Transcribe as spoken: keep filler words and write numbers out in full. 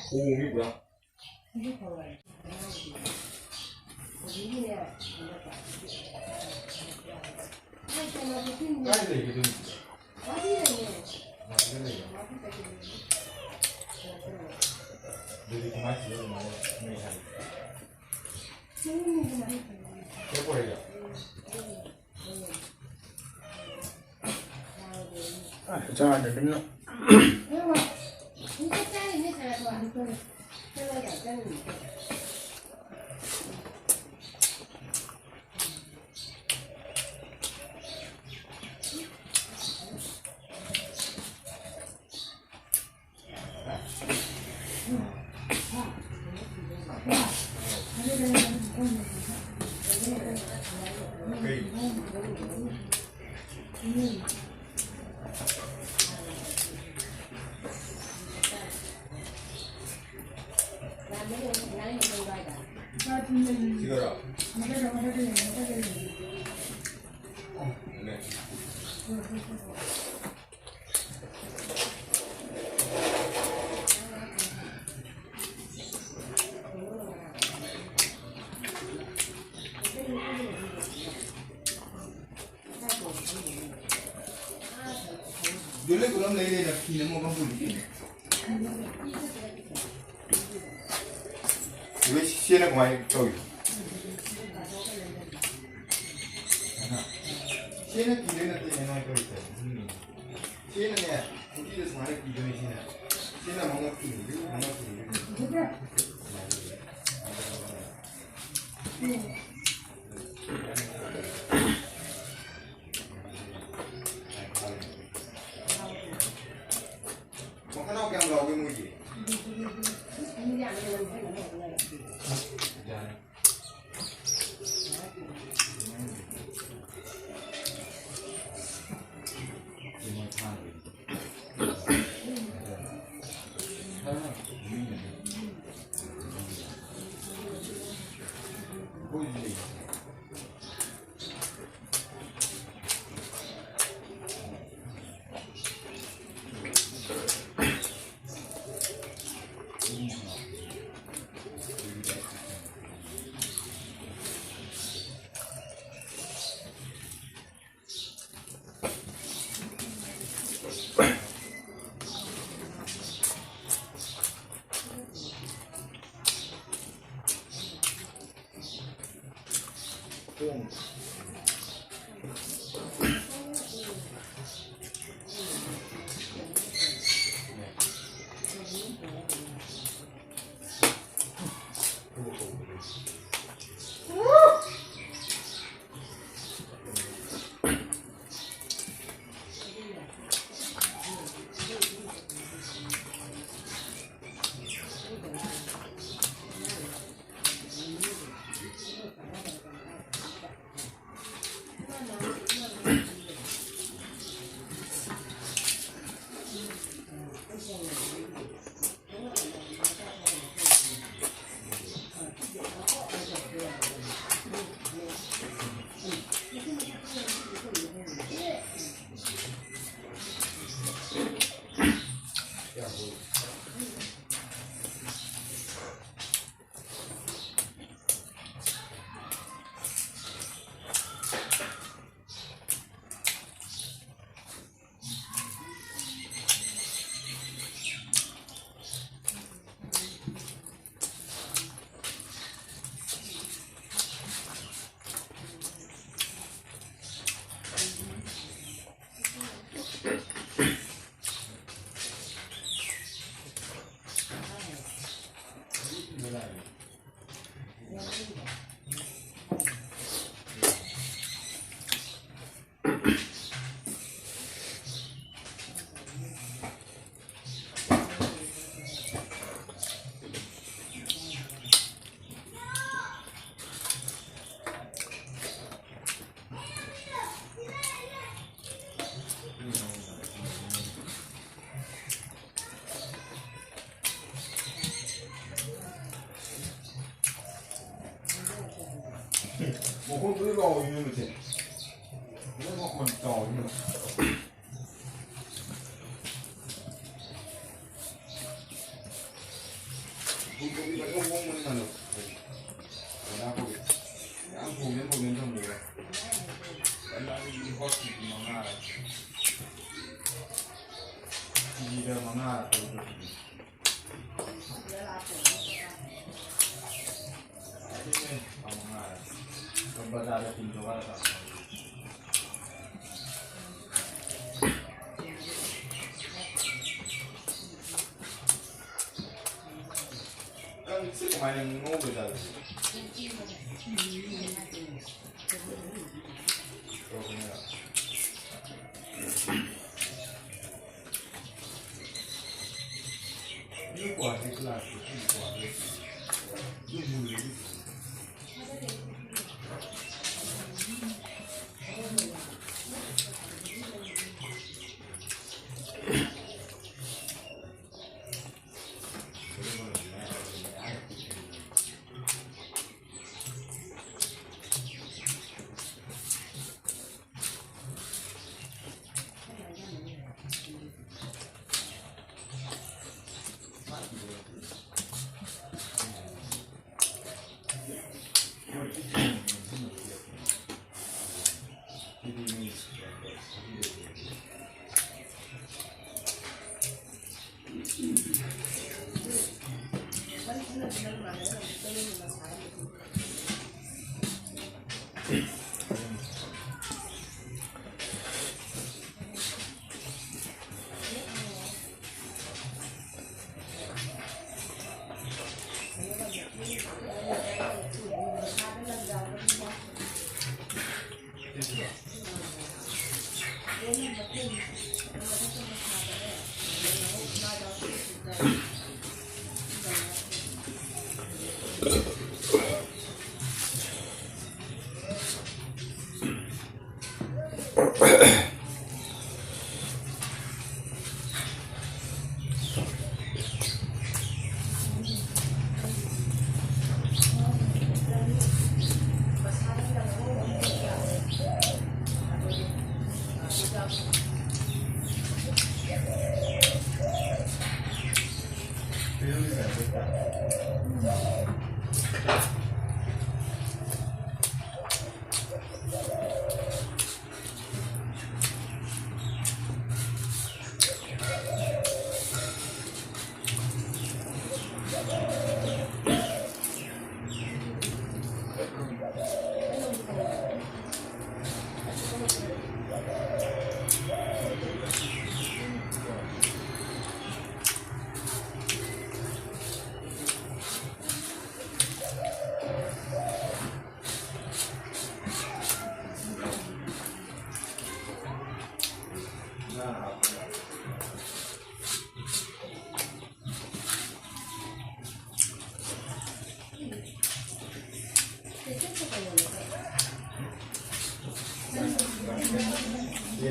ꯈꯣꯡꯉꯤ ꯄꯨꯔꯥ꯫ ꯀꯥꯏ ꯂꯩꯒꯦ ꯑꯗꯨ? ꯃꯊꯛꯇ ꯂꯩꯕ꯭ꯔꯥ? ꯑꯗꯨꯗꯤ ꯀꯃꯥꯏꯅ ꯇꯧꯔꯒ ꯑꯗꯨꯃꯥꯏꯅ ꯃꯩ ꯊꯥꯔꯤꯕ? ꯍꯦꯛ ꯑꯣꯏꯔꯦ꯫ ꯑ, ꯆꯥꯗ꯭ꯔꯗꯤ ꯅꯪ꯫ ꯁꯤꯒꯔꯣ? ꯗꯨꯂꯦ ꯀꯨꯂꯝ ꯂꯩ ꯂꯩꯅ ꯐꯤꯅ ꯑꯃꯨꯛ ꯑꯃ ꯄꯨꯔꯤ꯫ ꯁꯤꯅ ꯀꯃꯥꯏꯅ ꯇꯧꯔꯤ? ꯁꯤꯅ ꯀꯤꯗꯣꯏ ꯅꯠꯇꯦ, ꯀꯃꯥꯏꯅ ꯇꯧꯔꯤꯁꯦ? ꯁꯤꯅꯅꯦ, ꯄꯨꯈ꯭ꯔꯤꯗ ꯁꯨꯃꯥꯏꯅ ꯀꯤꯗꯣꯏꯅꯤ ꯁꯤꯅ꯫ ꯁꯤꯅ ꯃꯉꯛ ꯀꯤꯗꯣꯏꯅꯤ, ꯃꯉꯛ ꯀꯤꯗꯣꯏꯅꯤ꯫ ꯃꯈꯅꯥꯎ ꯀꯌꯥꯝ ꯂꯥꯎꯒꯦ ꯃꯣꯏꯒꯤ? ꯃꯈꯣꯟ ꯄꯨꯗꯤ ꯂꯥꯎꯏꯅꯦ ꯃꯁꯦ꯫ ꯃꯈꯣꯟ ꯆꯥꯎꯏꯅꯦ꯫ ꯐꯨꯜꯀꯣꯕꯤ ꯐꯖꯅ ꯍꯣꯡꯕꯅꯤ ꯀꯩꯅꯣ꯫ ꯕꯟꯗꯥꯀꯣꯕꯤ꯫ ꯌꯥꯝ ꯐꯣꯡꯖꯤꯟ ꯐꯣꯡꯖꯤꯟ ꯊꯝꯃꯨꯔꯦ꯫ ꯕꯟꯗꯥꯀꯣꯕꯤꯗꯤ ꯍꯣꯠ ꯀꯦꯖꯤ ꯃꯉꯥ꯫ ꯀꯦꯖꯤꯗ ꯃꯉꯥ ꯇꯔꯨꯛ ꯈꯛꯇꯅꯤ꯫ ꯕꯖꯥꯔꯗ ꯇꯤꯟ ꯆꯣꯡꯉꯒ ꯆꯥꯕ꯫ ꯀꯥꯡꯁꯦ ꯀꯃꯥꯏꯅ ꯉꯧꯗꯣꯏꯖꯥꯠꯅꯣ? ꯃꯤ ꯀ꯭ꯋꯥꯁꯦ ꯀ꯭ꯂꯥꯁꯁꯦ ꯄꯨꯡ ꯀ꯭ꯋꯥꯗ ꯂꯣꯏꯁꯤꯜꯂꯤ꯫